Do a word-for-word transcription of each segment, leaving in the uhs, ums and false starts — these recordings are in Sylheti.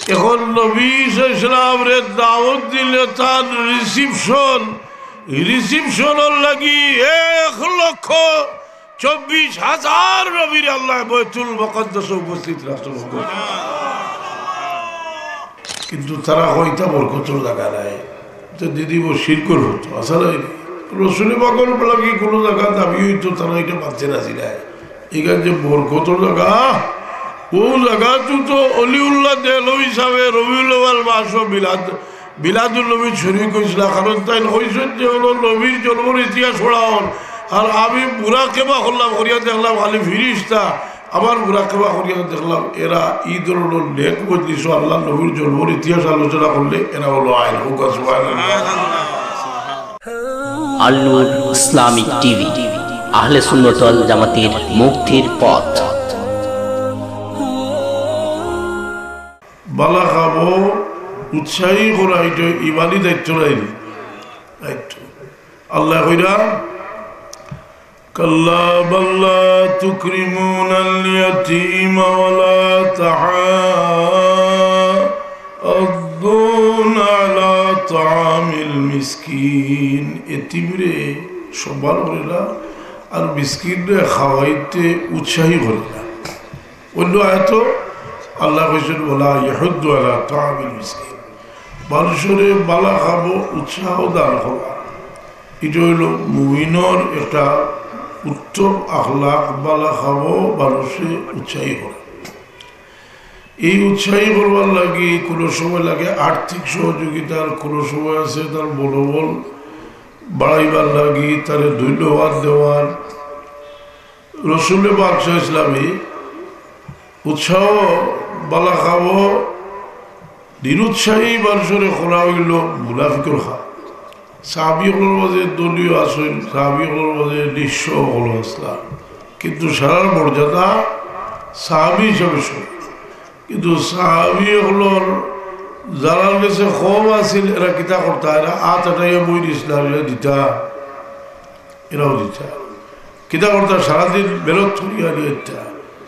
এখন নবী সাল্লাল্লাহু আলাইহি ওয়াসাল্লামরে দাওয়াত দিলে তার রিসিপশন, রিসিপশনর লাগি এক লক্ষ চব্বিশ হাজার নবীরে আল্লায় বাইতুল মুকাদ্দাসো উপস্থিত রাখছইন। কিন্তু তারা কইতা বরকতর জাগা নায়। তো দিদি ও শিরকর হতো, আসলে রসুল পাকর লাগি কোনো জাগা দাবি হইতো, তারা ইটা মানতে রাজি নায়। ইখান যে বরকতর জাগা, অউ জাগাত তো অলিউল্লাহ দেহলভী সাবে রবিউল আউয়াল মাসো মিলাদ, মিলাদুন নবীত শরিক অইছলা, কারণ তাইন কইছইন যে অনো নবীর জন্মর ইতিহাস পড়াও। আর আমি মুরাকাবা করলাম, করিয়া দেখলাম খালি ফিরিস্তা, আবার মুরাকাবা করিয়া দেখলাম এরা ই ধরনর নেক মজলিসো আল্লার নবীর জন্মর ইতিহাস আলোচনা করলে এরা অনো আইন। আল নূর ইসলামিক টিভি, আহলে সুন্নত ওয়াল জামাতের মুক্তির পথ। বালা খাবো, উৎসাহী করা, ইটা ইমানি দায়িত্ব নায় নি? দায়িত্ব। আল্লায় কইরা, كلا بل لا تكرمون اليتيم ولا تحاضون على طعام المسكين। এতিমরে সম্মান করিলা, আর মিসকিনরে খাওয়াইতে উৎসাহী করিলা। অন্য আয়াতো আল্লায় কইছইন, ولا يحض على طعام المسكين। মানষরে বালা খাবো উৎসাহ দান করা। ইটা অইলো মুমিনর একটা উত্তম আখলাক, বালা খাবো মানষরে উৎসাহী করা। এই উৎসাহী করবার লাগি কোনো সময় লাগে আর্থিক সহযোগিতার, কোনো সময় আছে তার মনোবল বাড়াইবার লাগি, তারে ধন্যবাদ দেওয়ার। রসুলে পাক সাল্লাল্লাহু আলাইহি ওয়াসাল্লামে উৎসাহ, বালা খাবো, নিরুৎসাহী মানষরে করা অইলো মুনাফিকর কাম। সাহাবী অকলর মাঝে ধনী আছইন, সাহাবী অকলর মাঝে নিঃস্ব অকল আছলা, কিন্তু সারার মর্যাদা সাহাবী হিসাবে সমান। কিন্তু সাহাবী অকলর যারার গেছে কম আছিল, এরা কিতা করতা? এরা আত আটাইয়া বই দিছলা, এরা দিতা, এরাও দিতা। কিতা করতা? সারাদিন মেহনত করিয়া নিয়া দিতা।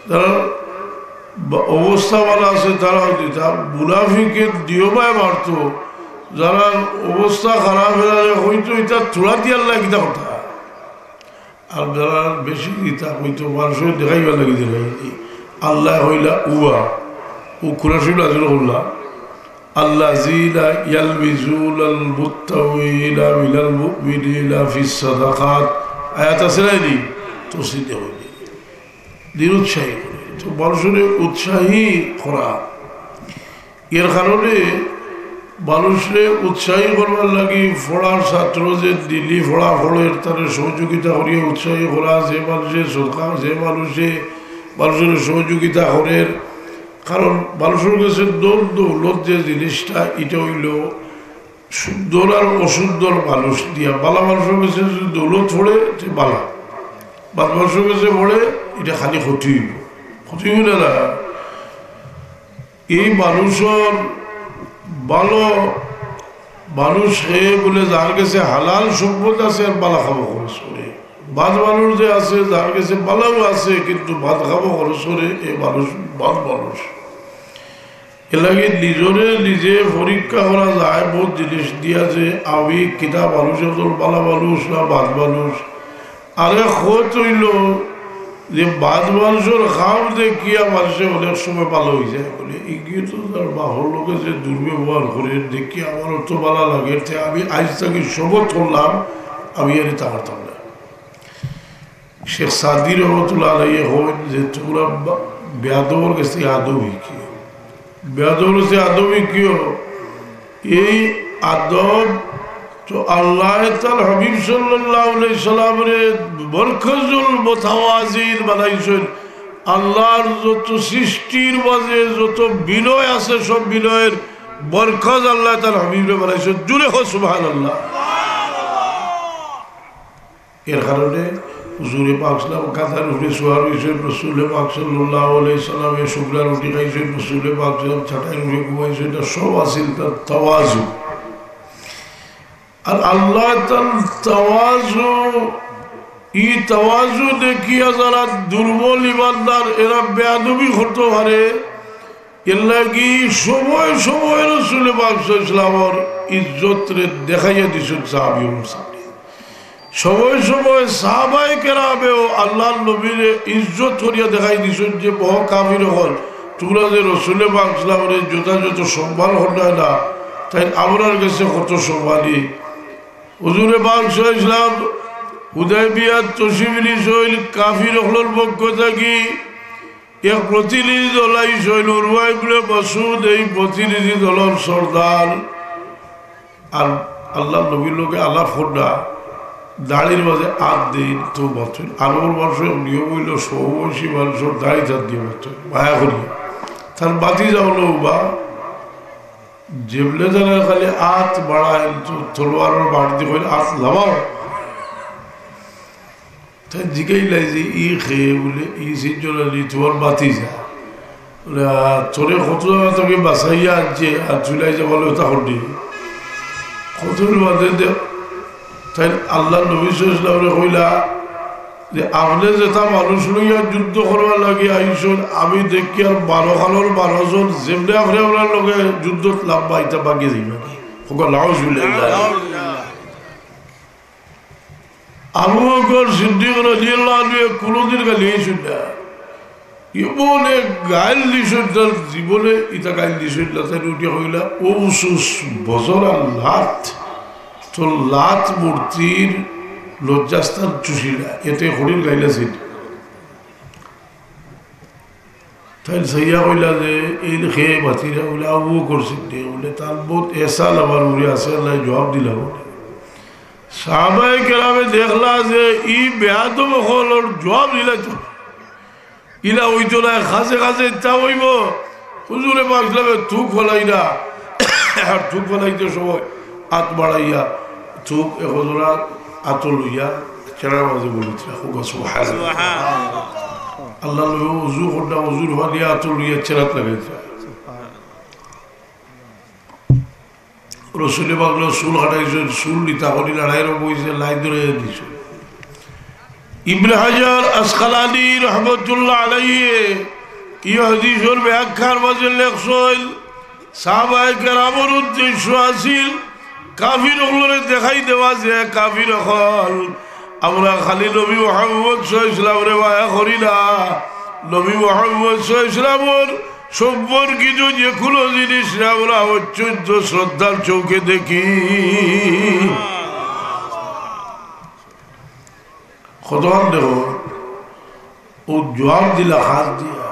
যারার বা-, অবস্থা বালা আছে, তারাও দিতা। মুনাফিকে দিও বায় মারতো, যারার অবস্থা খারাপ, এরারে কইতো, "ইতা থুড়া দিয়ার লাগি কিতা করতা?" আর যারার বেশি দিতা, কইতো, "মানষরে দেখাইবার লাগি দিলাই।" আল্লায় কইলা, উবা, অউ কুরআন শরিফ নাজিল করলা, الذين يلمزون المطوعين من المؤمنين في الصدقات। আয়াত আছে না নি? তফসির দিয়া কইলে। নিরুৎসাহী করে। তো মানষরে উৎসাহী করা। এর কারণে মানষরে উৎসাহী করবার লাগি পড়ার ছাত্র যে দিলি পড়া পড়ের, তারে সহযোগিতা করিয়া উৎসাহী করা, যে মানষে সদকা, যে মানষে মানষরে সহযোগিতা করের, কারণ মানষর গেছে ধন দৌলত যে জিনিসটা, ইটা অইলো সুন্দর আর অসুন্দর মানুষ দিয়া। বালা মানষর গেছে যদি দৌলত পড়ে, তে বালা। বাদ মানষর গেছে পড়ে, ইটা খালি ক্ষতি অইবো। ক্ষতি অইবো না, না? এই মানষর বালা মানুষ হে বুলে যার গেছে হালাল সম্পদ আছে আর বালা খাবো খরচ করে। বাদ মানুষ যে আছে, যার গেছে বালাও আছে, কিন্তু বাদ খাবো খরচ করে, এ মানুষ বাদ মানুষ। এর লাগি নিজরে নিজে পরীক্ষা করা যায় বহুত জিনিস দিয়া, যে আমি কিতা মানুষ, একজন বালা মানুষ না বাদ মানুষ। আরে খত অইলো যে বাদ মানষর কাম দেখিয়া মানষে অনেক সময় বালা অইযায় বুলে, ইগিয়ে তো তার বাপর লগে যে দুর্ব্যবহার করে দেখিয়া আমার অত বালা লাগে, তে আমি আইজ থাকি শপথ করলাম আমি আর ইতা করতাম না। শেখ সাদী রহমতুল্লাহ আলাইহি কইন যে তুমরা বা-, বেয়াদবর গেছে আদব হিকিও, বেয়াদবর গেছে আদব হিকিও। এই আদব তো আল্লায় তার হাবিব সাল্লাল্লাহু আলাইহি সাল্লামরে মরকাজুল মুতাওয়াজিন বানাইছইন। আল্লার যত সৃষ্টির মাঝে যত বিনয় আছে, সব বিনয়ের মরকাজ আল্লায় তার হাবিবরে বানাইছইন। জুরে কও সুবহানাল্লাহ। এর কারণে হুজুরে পাক সাল্লাম গাধার উপরে সওয়ার অইছইন, রসুলে পাক সাল্লাল্লাহু আলাইহি সাল্লামে শুকনা রুটি খাইছইন, রসুলে পাক সাল্লাম চাটাইর উপরে ঘুমাইছইন, ইটা সব আছিল তার তাওয়াজু। আর আল্লায় তার তাওয়াজু, ই তাওয়াজু দেখিয়া যারা দুর্বল ইমানদার, এরা বেয়াদবি করতো পারে, এর লাগি সময় সময় রসুল পাক সাল্লাল্লাহু আলাইহি ওয়াসাল্লামর ইজ্জতরে দেখাইয়া দিছইন সাহাবী অকলর সামনে। সময় সময় সাহাবায়ে কেরামেও আল্লাহর নবীরে ইজ্জত করিয়া দেখাই দিছইন যে, "বহ কাফির অকল, তুমরা যে রসুল পাক সাল্লাল্লাহু আলাইহি ওয়াসাল্লামরে যথাযথ সম্মান করলায় না, তাইন আমরার গেছে কত সম্মানী।" হুজুরে পাক সাল্লাল্লাহু আলাইহি ওয়াসাল্লাম হুদায়বিয়াত তশরিফ নিছইন, কাফির অকলর পক্ষ থাকি এক প্রতিনিধি দল আইছইন, উরওয়া ইবনে মাসউদ এই প্রতিনিধি দলর সর্দার। আর আল্লাহর নবীর লগে আলাপ কররা, দাড়ির মাঝে আত দেইন, তওবা করইন। আরবর মানুষর নিয়ম অইলো, সমবয়সী মানুষর দাড়িত আত দিয়া মাতইন, মায়া করিয়া। তার ভাতিজা অইলো উবা, যেবলে তারা খালি আত বাড়াইন, তো তলোয়ারর বাট দি কইন, "আত লামাও।" তাইন জিগাইলা যে, "ই কে?" বুলে, "ই সিজন আলী, তুমার ভাতিজা।" বুলে, "আ, তোরে কত জাগা থাকি বাচাইয়া আনছে, আর তুই লাই যে বলে ওটা হন্ডি।" কত বাদে দে, তাইন আল্লাহর নবী সাল্লাল্লাহু আলাইহি ওয়াসাল্লামরে কইলা যে, "আপনে যেটা মানুষ লইয়া যুদ্ধ করবার লাগি আইছইন, আমি দেখি আর বারো খানর বারো জন যেমনে আপনে আমরার লগে যুদ্ধত লামবা, ইটা বাগিয়া যাইবা।" কউক্কা, "নাউজুবিল্লাহ।" আবু বকর সিদ্দিক রাদিয়াল্লাহু আনহু কুনুদিন গালি দিছইন না। এমন এক গাইল দিছইন, তার জীবনে ইতা গাইল দিছইন না। তাইন উঠিয়া কইলা, "ও উসুস, বজর আর লাত, তোর লাত মূর্তির লজ্জাস্থান চুষিলা।" এতে কঠিন গাইল আছিল। তাইন চাইয়া কইলা যে, "এইন কে?" মাতিরা বুলে, "আবু বকর সিদ্দিক।" বুলে, "তার বহুত এহসান আমার উপরে আছে, আল্লায় জবাব দিলা।" বুলে, সাহাবায়ে কেরামে দেখলা যে ই বেয়াদব অকলর জবাব দিলা তো, ইলা অইতো নায়, খাজে খাজে ইতা অইবো। হুজুরে পাক সাল্লাল্লাহু আলাইহি ওয়াসাল্লামে থুক ফালাইরা, আর থুক ফালাইতে সময় আত বাড়াইয়া থুক একজরা আতো লইয়া চেরার মাঝে বলিতরা, কউক্কা সুবহানাল্লাহ। সুবহানাল্লাহ। আল্লাহর নবী উজু কররা, উজুর পানি আতো লইয়া চেরাত লাগাইতরা। রসুলে পাকর চুল কাটাইছইন, চুল নিতা করি লড়াইর বইছে, লাই ধরে দিছে। ইবনে হাজার আসকালানী রহমতুল্লাহ আলাইহি ই হাদিসর ব্যাখ্যার মাঝে লেখছইন, সাহাবায়ে কেরামর উদ্দেশ্য আছিল কাফির অকলরে দেখাই দেওয়া যে কাফির অকল, আমরা খালি নবী মুহাম্মদ সাল্লাল্লাহু আলাইহি ওয়াসাল্লামরে মায়া করি না, নবী মুহাম্মদ সাল্লাল্লাহু আলাইহি ওয়াসাল্লামর সম্পর্কিত যে কোনো জিনিসরে আমরা অত্যন্ত শ্রদ্ধার চোখে দেখি। কতখান দেখো, ও জবাব দিলা হাত দিয়া।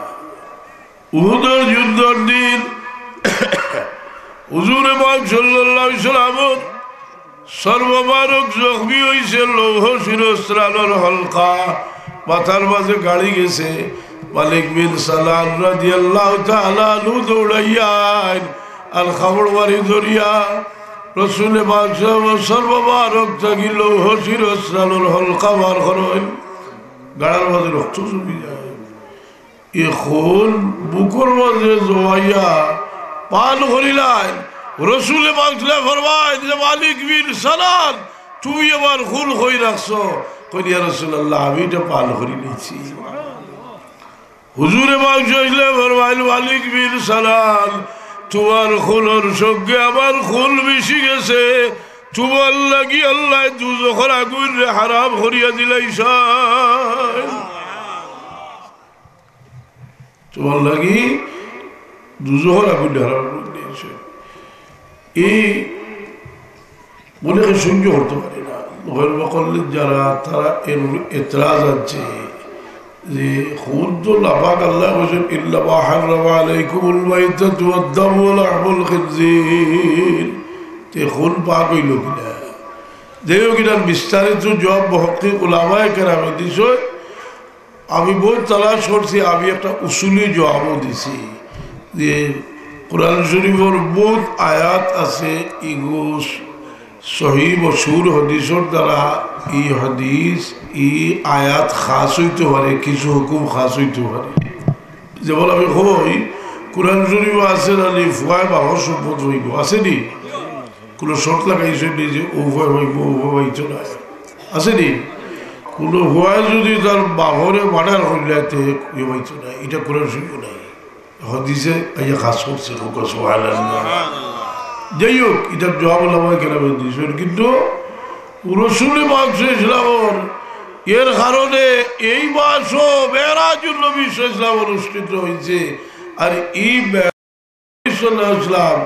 উহুদর যুদ্ধর দিন হুজুরে পাক সাল্লাল্লাহু আলাইহি ওয়াসাল্লামর সর্ববারক জখমি অইছে লৌহ শিরস্ত্রাণর হলকা। মাথার মাঝে গাড়ি গেছে। মালিক বিন সানান রাদিয়াল্লাহু তাআলা আনহু দৌড়াইয়া আইন আর কাপড় বাড়ি ধরিয়া রসুলে পাক সাল্লাল্লাহু আলাইহি ওয়াসাল্লামর সর্ববারক থাকি লৌহ শিরস্ত্রাণর হলকা বার করইন। গাড়ার মাঝে রক্ত জমি যায়। ই খুন বুকর মাঝে জমাইয়া পান করিলাইন। রসুলে পাক সাল্লাল্লাহু আলাইহি ওয়াসাল্লাম ফরমাইন যে, "মালিক বিন সানান, তুমি আমার খুন কই রাখছো?" কইন, "ইয়া রাসূলুল্লাহ, আমি ইটা পান করি নিছি।" হুজুরে পাক সাল্লাল্লাহু আলাইহি ওয়াসাল্লাম ফরমাইন, "মালিক বিন সানান, তুমার খুনর সঙ্গে আমার খুন মিশি গেছে, তুমার লাগি আল্লায় দুজখর আগুনরে হারাম করিয়া দিলাইছইন।" তুমার লাগি দুজখর আগুন হারাম করি দিছে। ই অনেকে সহ্য করতে পারে না। নগর বকলের যারা, তারা এর উপরে এতরাজ আনছে যে খুন তো নাপাক, আল্লায় কইছইন, "ইন্নামা হাররামা আলাইকুমুল মাইতাতু ওয়াদ দামু ওয়া লাহমুল খিনজির।" তে খুন পাক অইলো কিনা? যাই হোক, ইটার বিস্তারিত জবাব মুহাক্কিক উলামায়ে কেরামে দিছে। আমি বহুত তালাশ করছি, আমি একটা উসুলি জবাবও দিছি যে কোরআন শরীফর বহুত আয়াত আছে, ইগু সহি মশহুর হাদিসর দ্বারা ই হাদিস, ই আয়াত খাস অইতো পারে, কিছু হুকুম খাস অইতো পারে। যেমন আমি কই, কোরআন শরীফো আছে না নি, ফুয়ায় বাপর সম্পদ পাইবো, আছে নি? কোনো শর্ত লাগাইছে নি যে ও ফুয়ায় পাইবো, ও ফুয়ায় পাইতো না? আছে নি? কোনো ফুয়ায় যদি তার বাপরে মার্ডার করিলায়, তে ইয়ে পাইতো না, ইটা কোরআন শরীফো নাই। হাদিসে আইয়া খাস করছে, কউক্কা সুবহানাল্লাহ। যাই হোক, ইটার জবাব ওলামায়ে কেরামে দিছইন, কিন্তু রসুলে পাক সাল্লাল্লাহু আলাইহি ওয়াসাল্লামর এর কারণে এই মাসও মেরাজুন নবী সাল্লাল্লাহু আলাইহি ওয়াসাল্লাম অনুষ্ঠিত হইছে। আর এই মেরাজ সাল্লাল্লাহু আলাইহি ওয়াসাল্লাম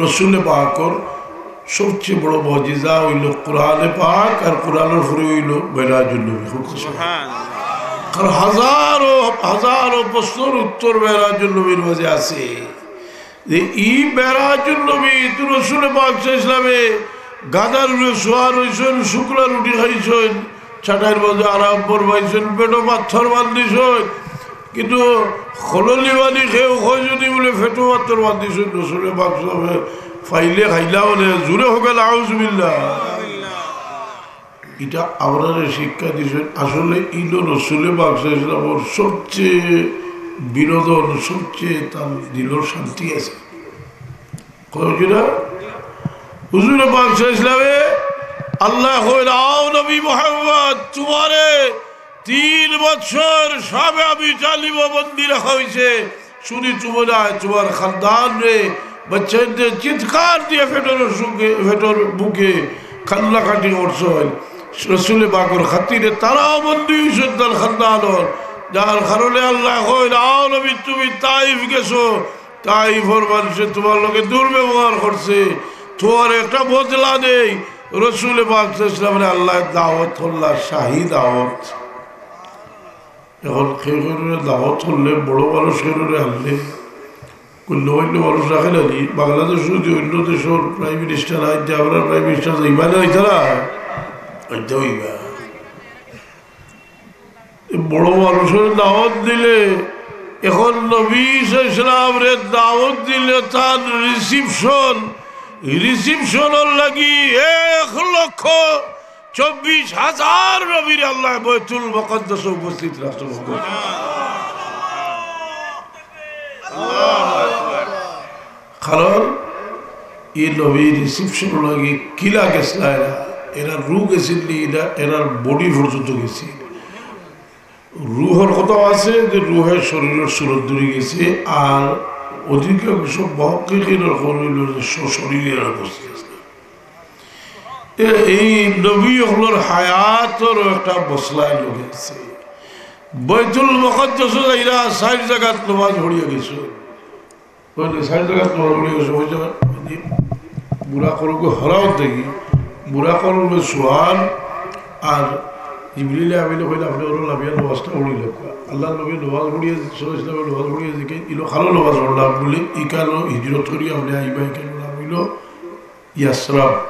রসুলে পাকর সবচেয়ে বড় মুজিজা অইলো কোরআনে পাক, আর কোরআনর পরে অইলো মেরাজুন নবী। কারণ হাজারো হাজারো প্রশ্নর উত্তর মেরাজুন নবীর মাঝে আছে। যে ই মেরাজুন নবী তো রসুলে পাক সাল্লাল্লাহু আলাইহি ওয়াসাল্লামে গাধার উপরে সওয়ার অইছইন, শুকনা রুটি খাইছইন, চাটাইর মাঝে আরাম ফরমাইছইন, পেটো পাথর বান্ধিছইন, কিন্তু খললি বানি কেউ কয় যদি বুলে পেটো পাথর বান্ধিছইন, রসুলে পাক সাল্লাল্লাহু আলাইহি ওয়াসাল্লামে পাইলে খাইলা বুলে, জুরে কউক্কা নাউজুবিল্লাহ। ইটা আমরারে শিক্ষা দিছইন। আসলে ইনো রসুলে পাক সাল্লাল্লাহু আলাইহি ওয়াসাল্লামর সবচেয়ে বিনোদন, সবচেয়ে তার দিলর শান্তি আছে। কয় কি না? হুজুরে পাক সাল্লাল্লাহু আলাইহি ওয়াসাল্লামে আল্লায় কইলা, "আও নবী মুহাম্মদ, তুমারে তিন বছর শামে আবি তালিবো বন্দি রাখা অইছে।" শুধু তুমি নায়, তুমার খান্দানরে, বাচ্চাইন্তরে চিৎকার দিয়া পেটর অসুখে, পেটর ভুকে কান্নাকাটি করছইন। রসুলে পাকর খাতিরে তারাও বন্দি অইছইন তার খান্দানর। যার কারণে আল্লায় কইলা, "আও নবী, তুমি তাইফ গেছো, তাইফর মানষে তুমার লগে দুর্ব্যবহার করছে, তুমার একটা বদলা দেই।" রসুলে পাক সাল্লাল্লাহু আলাইহি ওয়াসাল্লামরে আল্লায় দাওয়াত করলা, শাহী দাওয়াত। এখন কেউ কেউরে দাওয়াত করলে, বড় মানুষ কেউরে আনলে, গণ্যমান্য মানুষ রাখে না নি। বাংলাদেশ যদি অন্য দেশর প্রাইম মিনিস্টার আইতে, আমরার প্রাইম মিনিস্টার যাইবা না, আইতা না? আইতা অইবা। এই বড় মানুষরে দাওয়াত দিলে, এখন নবী সাল্লাল্লাহু আলাইহি ওয়াসাল্লামরে দাওয়াত দিলে তার রিসিপশন, রিসিপশনর লাগি এক লক্ষ চব্বিশ হাজার নবীরে আল্লায় বাইতুল মুকাদ্দাসো উপস্থিত রাখছইন। কারণ ই নবীর রিসিপশনর লাগি কিলা গেছলা এরা, এরার রুহ গেছিল নি, এরা, এরার বডি পর্যন্ত গেছিল। রুহর কথা আছে যে রুহে শরীরর সুরত ধরি গেছে, আর অধিকাংশ মুহাক্কিকিনর কওল অইলো যে সশরীরে এরা উপস্থিত আছে। এ-, এই নবী অকলর হায়াতর একটা মসলা লগে আছে। বাইতুল মুকাদ্দাসো যাইরা চাইর জাগাত নমাজ পড়িয়া গেছে। কইলে চাইর জাগাত নমাজ পড়িয়া গেছে, ওই জাগাত বুরাকর উপরে হরাও দেখি, বুরাকর উপরে সুয়ার, আর জিবরিলে আমিনে কইলা, "আপনে অনো লামিয়া নমাজটা পড়ি যাউক্কা।" আল্লার নবী নমাজ পড়িয়া, সাল্লাল্লাহু আলাইহি ওয়াসাল্লাম নমাজ পড়িয়া দেখি, ইনো কানো নমাজ পড়লা বুলে, ইকানো হিজরত করি আপনে আইবা, ইকানো নাম অইলো ইয়াসরাব,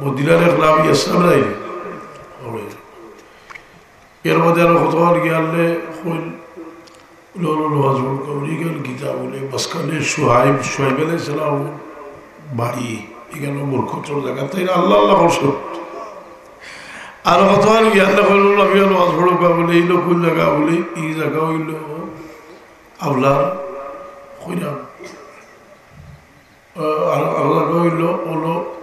মদিনার এক নাম ইয়াসরাব নাই নি? এর মধ্যে আরো কতক্ষণ গিয়া আনলে কইল, "লো, লো, লো, হাজর কবরি গেল কিতা?" বুলে, মাঝখানে সুহাইব, সুহাইব আলাইহিস সালাম বাড়ি, ইকানো বরকতর জাগা, তাইন আল্লাহ আল্লাহ করছইন। আর কতক্ষণ গিয়া আনলে কইল, "লো, আমি নমাজ পড়ুক্কা।" বুলে, "ইনো কুন জাগা?" বুলে, "ই জাগা অইলো আপনার কইরাম।" আহ, আর, আর জাগা অইলো, অইলো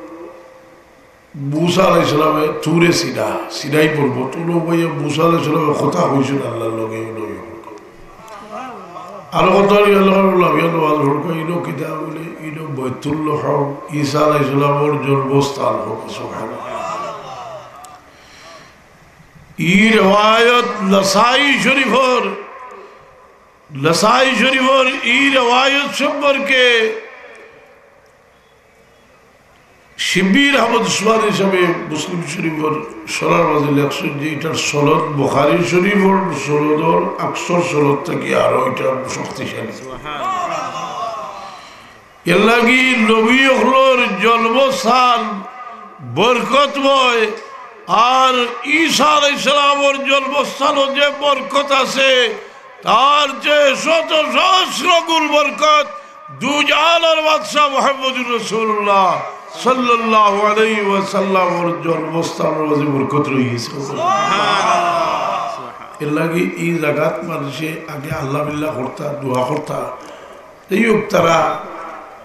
মুসা আলাইহিস সালামে তুরে সিনা, সিনাই পর্বত, অনো বইয়া মুসা আলাইহিস সালামে কথা কইছইন আল্লার লগে, অনো। আর কথা অইলো, আল্লাহ বললাম, ইয়া নমাজ পড়ুক্কা, ইনো কিতা? বুলে, ইনো বাইতুল লাহম, ঈসা আলাইহিস সালামর জন্মস্থান। সুবহানাল্লাহ। ই রেওয়ায়ত নাসাই শরীফর নাসাই শরীফর ই রেওয়ায়ত সম্পর্কে শিব্বির আহমদ উসমানী সাহেব মুসলিম শরীফর শরহর মাঝে লেখছইন যে ইটার সনদ বুখারী শরীফর সনদর আকসর সনদ থাকি আরো ইটা শক্তিশালী। এরলাগি নবী অকলর জন্মস্থান বরকতময়, আর ঈসা আলাইহিস সালামর জন্মস্থানও যে বরকত আছে, তার যে শত সহস্র গুণ বরকত দুজাহানর বাদশা মুহাম্মদুর রাসূলুল্লাহ সাল্লাল্লাহু আলাইহি ওয়াসাল্লামর জন্মস্থানর মাঝে বরকত রইগেছে। এরলাগি ই জাগাত মানষে আগে আল্লাহ বিল্লাহ করতা, দোয়া করতা, যাই হোক, তারা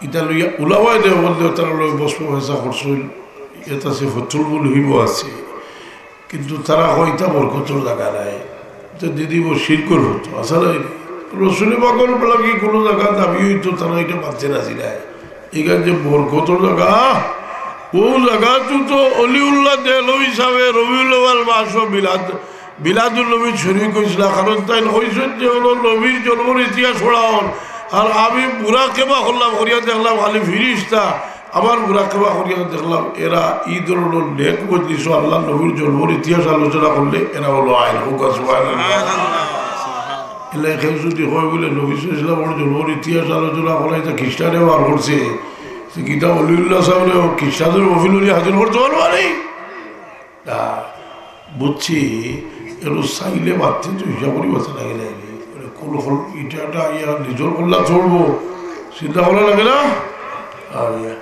ইটা লইয়া উলামায়ে দেওবন্দেও তারা লইয়া বহস মুবাহেসা করছইন, ইটা আছে ফতহুল মুলহিমও আছে, কিন্তু তারা কয় ইটা বরকতর জাগা নায়। তো দিদি ও শিরকর হতো, আসলে রসুল পাকর লাগি কোনো জায়গা দাবি হইতো, তারা এটা মানতে রাজি নাই। এখানে যে বরকতর জায়গা, ও জায়গা তো, তো অলিউল্লাহ দেহলভী সাহেব রবিউল আউয়াল মাসও মিলাদ, মিলাদুন নবীত শরিক হইছিলা, কারণ তাইন কইছইন যে হলো নবীর জন্মর ইতিহাস পড়াও। আর আমি মুরাকেবা করলাম, করিয়া দেখলাম খালি ফিরিস্তা। আবার মুরাকেবা করিয়া দেখলাম, এরা ই ধরনর নেক মজলিসো আল্লাহর নবীর জন্মর ইতিহাস আলোচনা করলে এরা হলো আইন। সুবহানাল্লাহ। এলা কেউ যদি কয় বুলে নবী সাল্লাল্লাহু আলাইহি ওয়াসাল্লামর জন্মর ইতিহাস আলোচনা করা, ইটা খ্রিস্টানে বার করছে, তো কিতা অলিউল্লাহ সাহেবরে খ্রিস্টানর মহফিলো নিয়া হাজির করতে পারবা নি? না, বুঝছি, এর চাইলে মারতে তো হিসাব করি বাঁচা লাগে না। মানে কোন হল, ইটা একটা ইয়া নিজর কল্লা চড়বো, চিন্তা করা লাগে না? আর ইয়া,